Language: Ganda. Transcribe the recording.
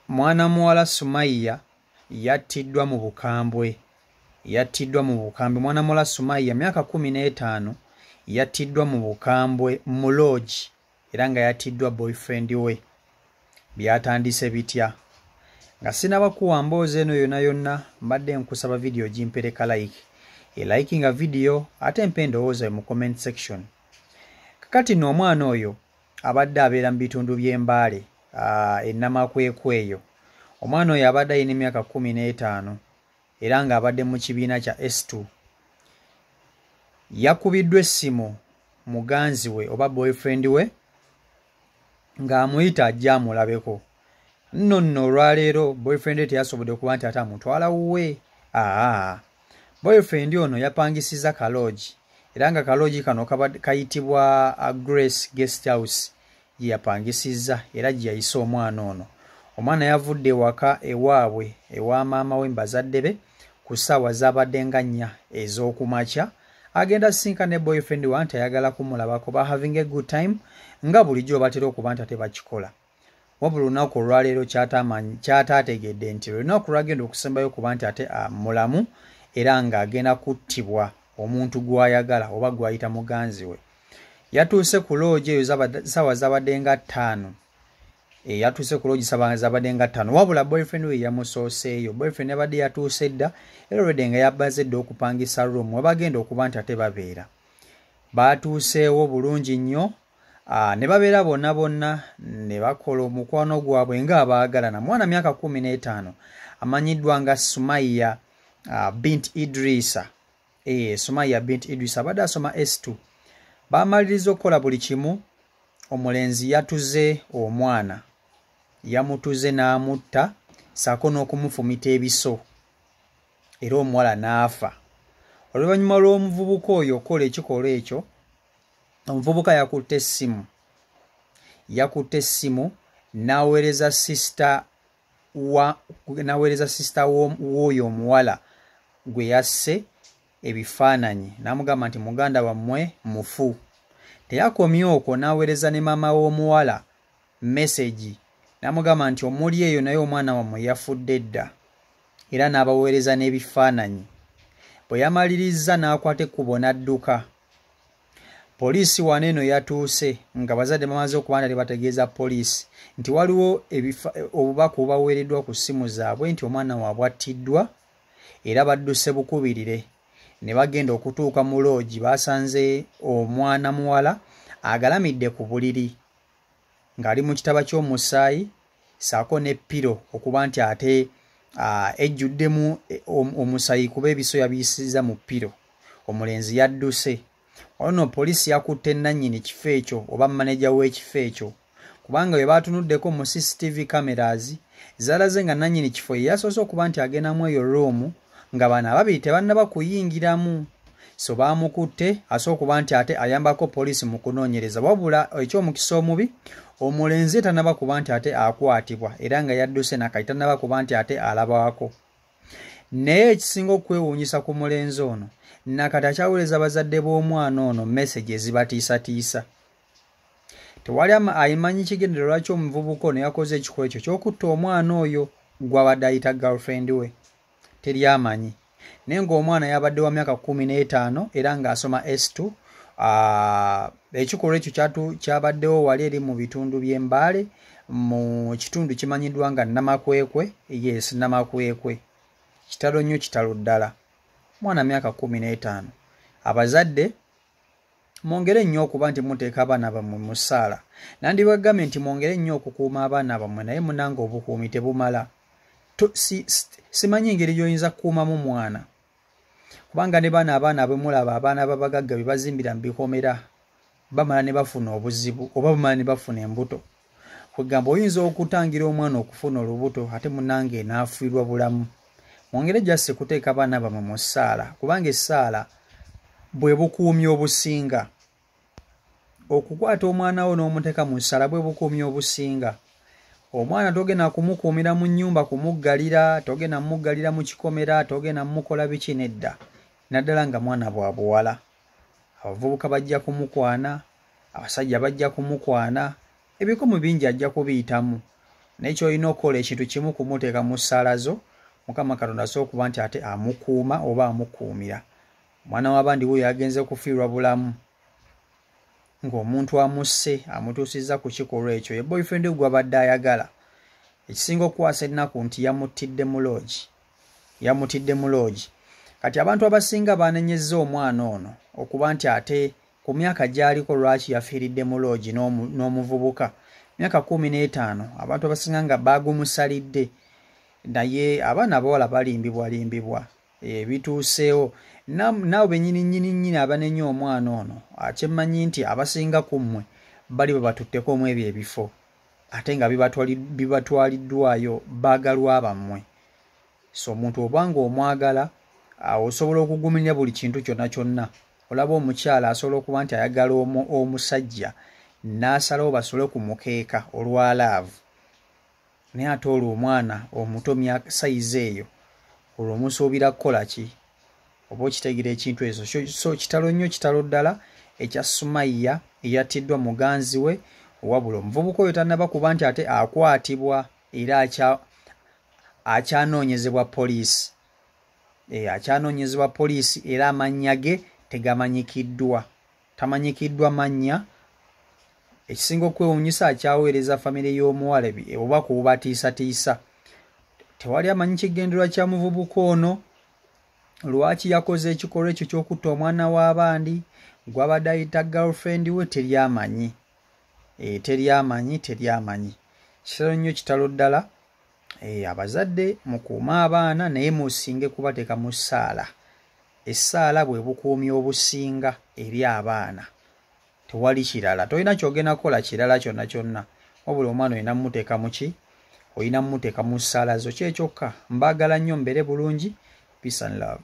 Mwana muwala Sumaiya yattiddwa mu bukambwe, yattiddwa mu bukambwe. Mwana muwala Sumaiya myaka 15 yattiddwa mu bukambwe mu lodge, era nga yattiddwa boyfriend we. Byatandise bitya? Nga sinaba kuwa mboozi eno yonna yonna, mbadde nkusaba vidiyo gimpereka like, elikinga vidiyo, ate mpe endowooza mu comment section. Kakati nno omwana oyo abadde abeera mu bitundu by'Embaale, Enamakwekwe eyo. Omwana oyo abadde alina emyaka 15 era ng'abadde mu kibiina kya S2. Yakubiddwa essimu muganzi we oba boyfriend we ng'amuyita ajja amulabeko. Nno nno olwaleero boyfriend we teyasobodde okuba nti ate amutwala wuwe. Aa, boyfriend ono yapangisiza kaloogi, era nga kaloogi kano kayitibwa Grace Guest House gye yapangisizza era gye yayise omwana ono. Omwana yavudde ewaka ewaabwe ewa maama we mbazadde be ku ssaawa zaabadde nga 4 ez'okumakya, agenda sinka ne boyfriend we nti ayagala kumulabako, ba having a good time nga bulijjo batera okuba nti ate bakikola. Wabula olunaku olwaleero kyataategedde nti olunaku lwagenda okusembayo kuba nti ate mulamu, era ng'agenda kuttibwa omuntu gw'ayagala oba gw'ayita muganzi we. Yatuuse ku loogi eyo ssaawa zabadde nga 5. Yatuuse ku loogi ssaawa zabadde nga 5, wabula boyfriend we yamusooseeyo. Boyfriend yabadde yatuuse dda era olwedde nga yabaze dda okupangisa room we bagenda okuba nti ate babeera. Baatuuseewo bulungi nnyo, ne babeera bonna bonna ne bakola omukwano gwabwe ng'abaagalana. Mwana myaka 15 amanyiddwa nga Sumaiya bint Idrisa. Sumaiya bint Idrisa abadde asoma S2. Baamaliriza okukola buli kimu, omulenzi yatuze omwana, yamutuze n'amutta ssaako n'okumufumita ebiso, era omuwala n'afa. Oluvannyuma lw'omuvubuka oyo okukola ekikolwa ekyo, omuvubuka yakutte essimu, yakutte essimu n'aweereza sister wa, n'aweereza sister w'oyo omuwala gwe yasse ebifaananyi, n'amugamba nti muganda wammwe mufu. Teyakomye okwo, n'aweereza ne maama w'omuwala message n'amugamba nti omuli eyo naye omwana wammwe yafudde dda, era n'abaweereza n'ebifaananyi. Bwe yamalirizza n'akwata ekkubo n'adduka. Poliisi wano eno yatuuse nga bazadde bamaze okuba nga tebategeeza poliisi nti waliwo obubaka obubaweereddwa ku ssimu zaabwe nti omwana waabwe attiddwa, era badduse bukubirire ne bagenda okutuuka mu loogi. Basanze omwana muwala agalamidde ku buliri ng'ali mu kitaba ky'omusaayi ssaako ne ppiro okuba nti ate ejjuddemu omusaayi kuba ebiso yabiyisizza mu ppiro. Omulenzi yadduse. Wano poliisi yakutte nannyini kifo ekyo oba maneja w'ekifo ekyo, kubanga bwe baatunuddeko mu CCTV cameras zaalaze nga nannyini kifo ye yasoose okuba nti agendamu eyo room nga bano ababiri tebannaba kuyingiramu. So baamukutte asobola okuba nti ate ayambako poliisi mu kunoonyereza. Wabula eky'omukisa omubi, omulenzi tannaba kuba nti ate akwatibwa, era nga yadduse nakati tannaba kuba nti ate alabwako. Naye ekisinga okwewuunyisa ku mulenzi ono, nakati akyaweereza bazadde b'omwana ono message ezibatiisatiisa. Tewali ayimanyi kigendererwa lwaki omuvubuka ono yakoze ekikolwa ekyo ky'okutta omwana oyo gw'abadde ayita girlfriend we. Teri amanyi. Naye ng'omwana yabadde wa myaka 15 era ng'asoma S2. Ekikolwa ekyo kyabaddewo wali eri mu bitundu by'Embaale, mu kitundu kimanyiddwa nga Namakwekwe. Yes, Namakwekwe. Kitalo nnyo, kitalo ddala. Mwana myaka 15. Abazadde mwongere nnyo okuba nti muteeka abaana bammwe mu ssaala. Nandibagambye nti mwongere nnyo okukuuma abaana bammwe, naye munnange obukuumi tebumala. Simanyi engeri gy'oyinza kukuumamu mwana, kubanga ne bano abaana bwe mulaba, abaana b'abagagga be bazimbira mu bikomera, bamala ne bafuna obuzibu oba bamala ne bafuna embuto. Kwegamba oyinza okutangira omwana okufuna olubuto ate munnange n'afiirwa bulamu. Mwongere just kuteeka abaana bammwe mu ssaala, kubanga essaala bwe bukuumi obusinga. Okukwata omwana wo n'omuteeka mu ssaala bwe bukuumi obusinga. Omwana togenda kumukuumira mu nnyumba kumuggalira, togenda muggalira mu kikomera, togenda mukola biki nedda, naddala nga mwana bwa buwala. Abavubuka bajja kumukwana, abasajja bajja kumukwana, ebikomo bingi ajja kubiyitamu. Naye ky'olina okukola ekintu kimu kumuteeka mu ssaala zo, Mukama Katonda asobola okuba nti ate amukuuma oba amukuumira. Omwana w'abandi wuuyo agenze kufiirwa bulamu ng'omuntu amusse amutuusizza ku kikolwa ekyo ye boyfriend gw'abadde ayagala. Ekisinga okukwasa ennaku nti yamuttidde mu loogi, yamutidde mu loogi. Kati abantu abasinga banenyezza omwana ono okuba nti ate ku myaka gy'aliko lwaki yafiiridde mu loogi n'omuvubuka myaka 15. Abantu abasinga nga baagumusalidde, naye abaana abawala balimbibwalimbibwa ebituuseewo. Naawe bennyini nnyini nnyini abanenya omwana ono, kyemmanyi nti abasinga ku mmwe bali babatutteko mu ebyo ebifo ate nga bibatwaliddwayo baagalwa bammwe. So omuntu obanga omwagala osobola okugumirira buli kintu kyonna kyonna. Olaba omukyala asobola okuba nti ayagala omusajja n'asalawo basule ku mukeeka olwa laavu, naye ate olwo omwana omuto sayizi eyo olwo omusuubira kukola ki? Oba okitegeera ekintu ekyo. So kitalo nnyo, kitalo ddala ekya Sumayya eyattiddwa muganzi we. Wabula omuvubuka oyo tannaba kuba nti ate akwatibwa era akyanoonyezebwa poliisi. Akyanoonyezebwa poliisi era amannya ge tegamanyikiddwa, tamanyikiddwa mannya. Ekisinga okwewuunyisa akyaweereza famire y'omuwala oba kubatiisatiisa. Tewali amanyi kigendererwa kya muvubuka ono, lwaki yakoze ekikolwa ekyo ky'okutta omwana w'abandi gw'abadde ayita girlfriend we, teri amanyi. Teri amanyi, teri amanyi. Kitalo nnyo, kitalo ddala. Abazadde mukuume abaana naye musinge kubateeka mu ssaala. Essaala bwe bukuumi obusinga eri abaana, tewali kirala. Tolina ky'ogenda kukola kirala kyonna kyonna, wabula omwana olina mmuteeka mu ki? Olina mmuteeka mu ssaala zo, kyekyokka. Mbaagala nnyo, mbeere bulungi. Peace and love.